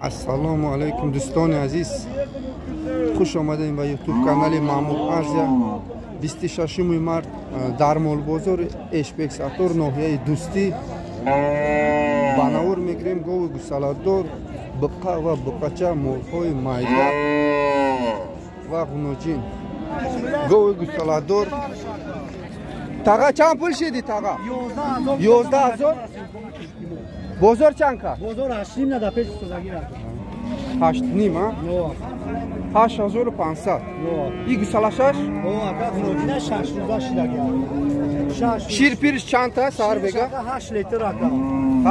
Ассалому алайкум дӯстони азиз, хуш омадем ба ютуб канали Маъмур Азия. 26 март дар молбозори Эшбек Саттор, ноҳияи Дӯстӣ ба навор мегирем гови гусаладор, буққа ва буққача, молҳои майда ва ғуноҷин. Гови гусаладор таға чанд пул шиди таға? 11 000. Бозор чанд кард? Бозор 8.5 на пеш созагӣ рафт. 8.5, а? 8500. И гусалашаш? О, ака ғуноҷина 6 рӯза шидаги. Шир пириш чанд та саҳар бега? 8 литр ака.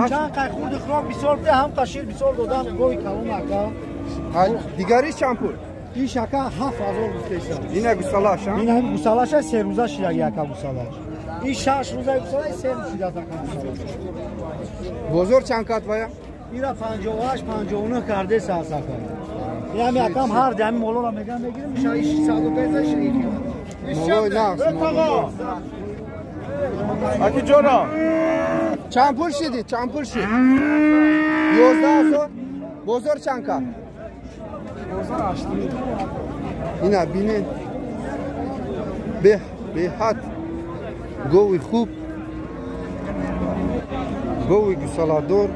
Чанд қай хурди хӯрок бисёр буда, ҳам қа шир бисёр додам, гови калон ака. Дигариш чанд пул? Иш ака 7000 гуфтеса. Ина гусалаш, а? Ина гусалаша 3 рӯза шидаги ака гусалаш. Иш 6 рӯза гусалаш 3 рӯз шидаги ака гусалаш. Бозор чанд кат вая? Ира 58 59 кардеса ака. Ина акам ҳар дами молора мегам мегирим, иша иш 105 шир. Молой нақс. Аки ҷоно. Чанд пул шиди? Чанд пул шид? 11 000. Бозор чанд кат? Бозор 8.5. Ина бинед. Беҳад гови хуб, гови гусаладор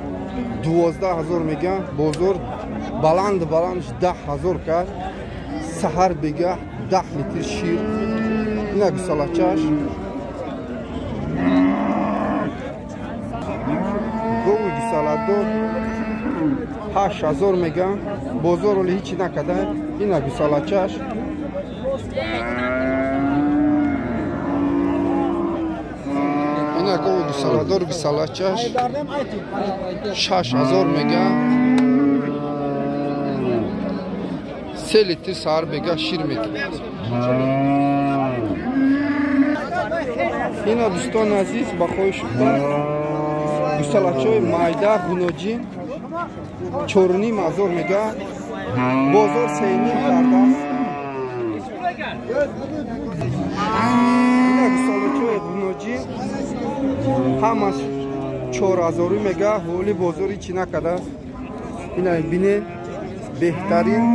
12 000 меган, бозор баланд баландш 10 000 кард. Саҳар бега 10 литр шир. Ина гусалачаш. Гови гусаладор 8 000 меган, бозор оли ҳичи накарда. Ина гусалачаш. Ина гови гусаладор гусалачаш 6 000 меган, 3 литр саҳар бега шир мекунад. Ина дӯстони азиз, ба хоҳиши худо гусалачҳои майда ғуноҷин 4 500 мега, бозор 3.5 кардааст. Ина гусалачҳои ғуноҷин ҳамаш 4000 мега, ҳоли бозор ҳичи накардааст. Ина бинед, беҳтарин.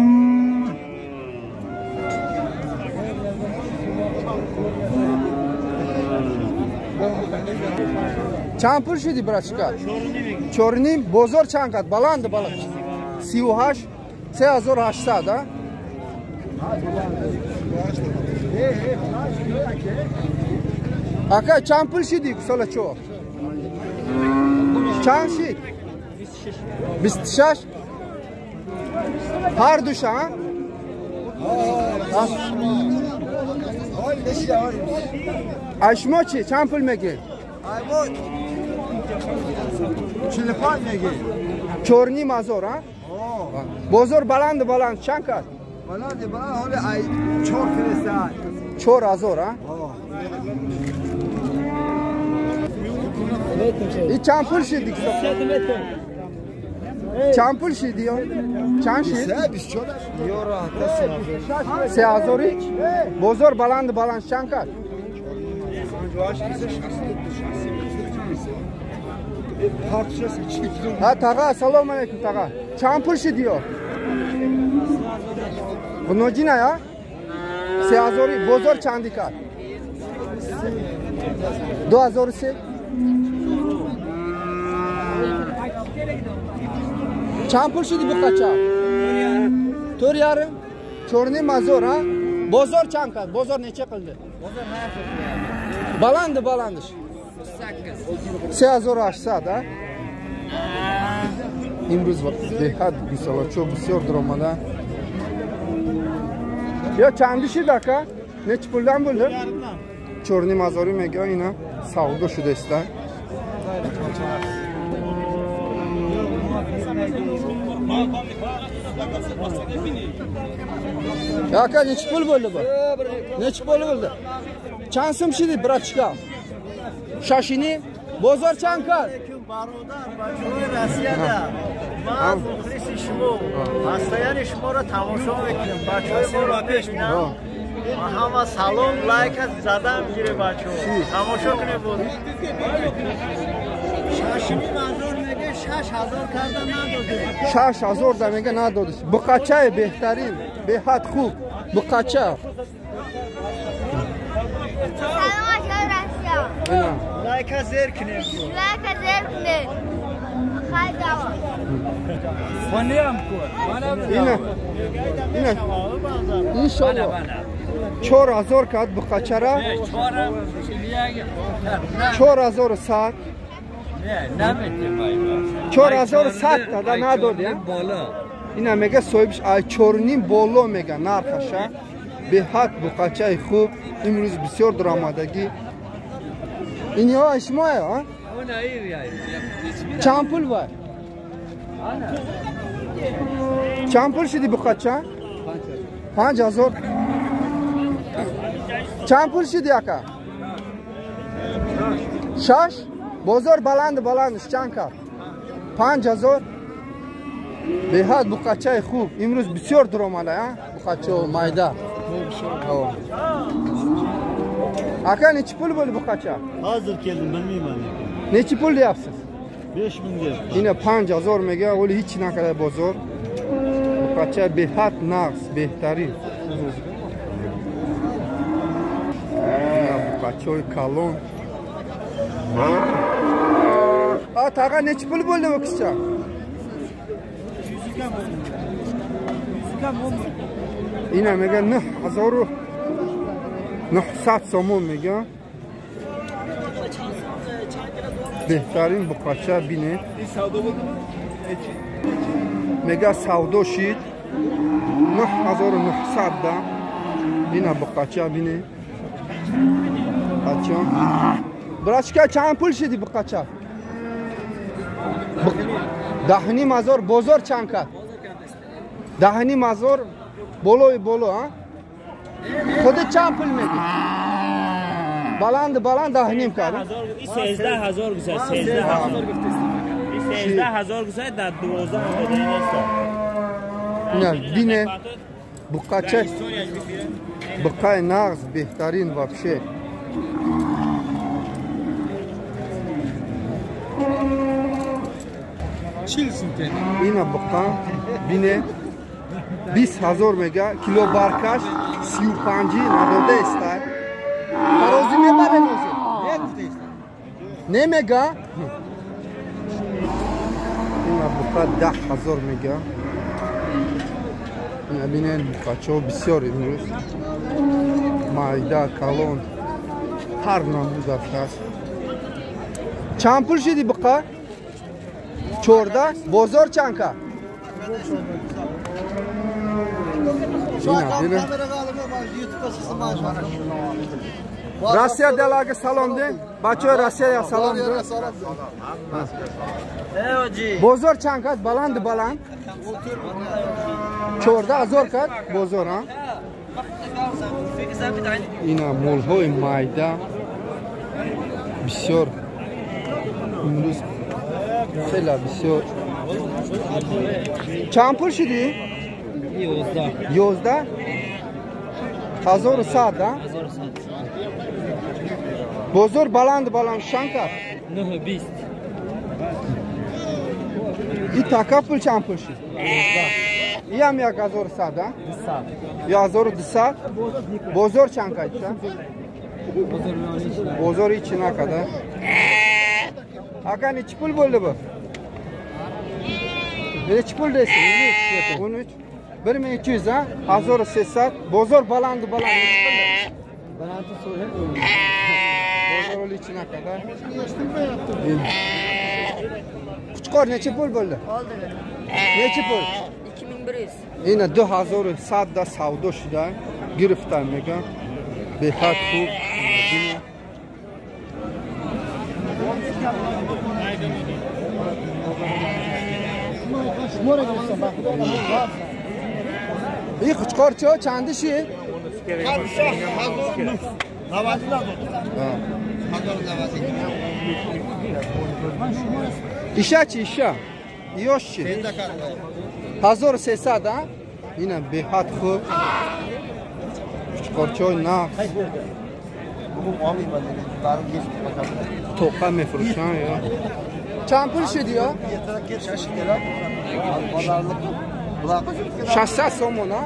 Чанд пул шиди братчика? 4.5. Бозор чанд кард? Баланд баланд. 38 3800, а? Ака чанд пул шиди гусалачо? Чанд шид? 26. Ҳар душа, а? Ай шумо чӣ? Чанд пул мегиред? 45 мегиред. 4 500, а? Бозор баланд баланд чанд кард? Баланд баланд ҳоли ай 4 фиристад. 4000, а? И чанд пул шиди? Чанд пул шиди? Чанд шид? 3000 ич? Бозор баланд баланд чанд кард? Ҳа таға, ассалому алайкум таға. Чанд пул шиди ё? Ғуноҷина, я? 3000. Бозор чанди кард? 2003. Чанд пул шиди буққача? 4.5. 4 500, а? Бозор чанд кард? Бозор неча қилди? Баланди баландиш. 3800, а? Имрӯз беҳад гусалачо бисёр даромада. Ё чанди шид ака? Нечи пулдан булди? 4 500 мега, ина савдо шудааст. Ака нечи пул bo'ldi bu? Нечи пул bo'ldi? Чанд сум шиди братчика? Шашини? Бозор чанд кард? Бародар, бачаҳои Россияда ман мухлиси шумо, ҳастаяни шуморо тамошо мекунем, бачаҳои моро мебинам. Ҳама салом, лайк задам гире бачаҳо. Тамошо кунем боз. 6 500 меге, 6 6000 карда надодем. 6000 да мега надодиш. Буқачаи беҳтарин, беҳад хуб. Буқача. Лайка зер кунем. Лайка зер кунем. Ина ина иншоалло 4000 кад буқачара. 4100. 4100 тада надоди. Ина мега соҳибш ай 4.5 боло мега нархаша. Беҳад буқачаи хуб. Имрӯз бисёр дурамадагӣ. Инҳо шумое, а? Чанд пул вай? Чанд пул шуди буқача? 5000. Чанд пул шуди ака? 6. Бозор баланд баланд чанд кард? 5000. Беҳад буқачаи хуб. Имрӯз бисёр дуромада, а? Буқачао майда. Ака nechi pul bo'ldi buqacha? Hozir keldim, bilmayman. Nechi pul deyapsiz? 5000 deyapman. Ина 5000 мега, вале ҳеч накарда бозор. Буқача беҳад нағз, беҳтарин. Ина буқачаи калон. А таға nechi pul bo'ldi bu qizcha? Ина мега 9900 сомон мега. Беҳтарин буқача бине. Мега савдо шид 9900 да. Ина буқача бине. Бача. Брачка чанд пул шиди буқача? 10500. Бозор чанд кард? 10500 болои боло, а? Худат чанд пул медӣ? Баланд баланд 10.5 кард. 13000 гузашт, 13000 гуфтестам. 13000 гузашт дар 12 омода. Ина бине буқача. Буқаи нағз беҳтарин вообще. Ина буқа бине 20000 мега кило баркаш 35 надода истай. Тарози мебарем озир. Не мега? Ина буқа 10000 мега. Ина бинен буқачаҳо бисёр имрӯз. Майда, калон, ҳар намудаш ҳаст. Чанд пул шиди буқа? 14. Бозор чанд кард? Россия далага салом де. Бачаҳои Россия салом де. Бозор чанд кард? Баланд баланд. 14000 кард бозор, а? Ина молҳои майда бисёр имрӯз хеле бисёр. Чанд пул шуди? 11 1100, а? Бозор баланд баланд чанд кард? 9.20. И така пул чанд пул шуд? Иам 1100, а? 1200. Бозор чанд кард? Бозор ҳеч накард, а? Ака nechi pul bo'ldi bu? Nechi pul deysiz? 13. 1200, а? 1300. Бозор баланд баланд nechi pul? Бозор ҳеч накард, а? Quchqor nechi pul bo'ldi? Nechi pul? 2100. Ина 2100 да савдо шуда гирифтан мега. Беҳад хуб. И Quchqor чо чанди шид? Иша чи иша? Ёш чи? 1300, а? Ина беҳад хуб. Quchqorчои нағз. Тоқа мефурӯшанд ё? Чанд пул шуди ё? 600 сомон, а?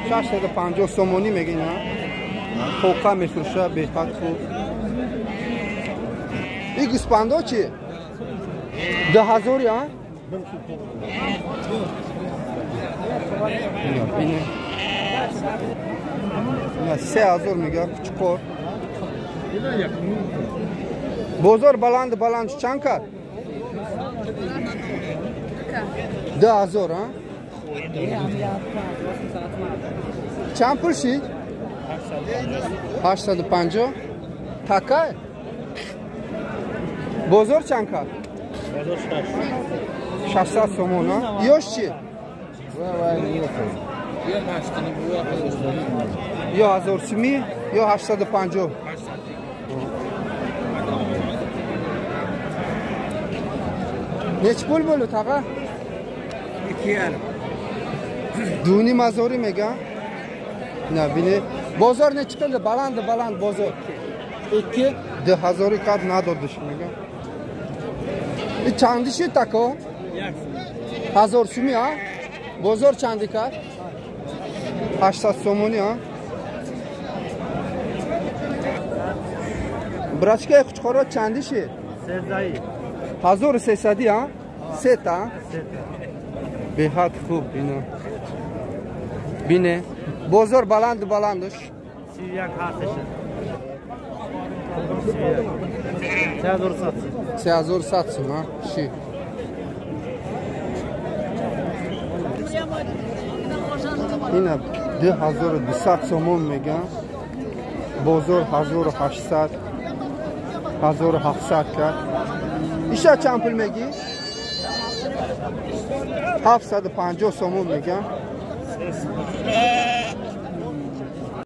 650 сомонӣ мегин, а? Тоқа мефурӯша беҳад хуб. И гӯспандо чи? 2000, а? Ина 3000 мега кучқор. Бозор баланд баланд чанд кард? 2000, а? Чанд пул шид? 850. Такай? Бозор чанд кард? 600 сомон, а? Ёш чи? Ё 1000 сумӣ, ё 850. Неч пул булу таға? Дуни мазори мега? На, бине. Бозор неч қилди? Баланд баланд бозор. 2 2000 кад надодиш мега. И чанди шид тако? 1000 сумӣ, а? Бозор чанди кард? 800 сомонӣ, а? Брачкаи қучқоро чанди шид? 1300, а? Сета? Беҳад хуб, ино. Бине. Бозор баланд баландш. 3100 сум, а? Ши. Ина 2200 сомон меган. Бозор 1800, 1700 кард. Иша чанд пул мегӣ? 750 сомон меган.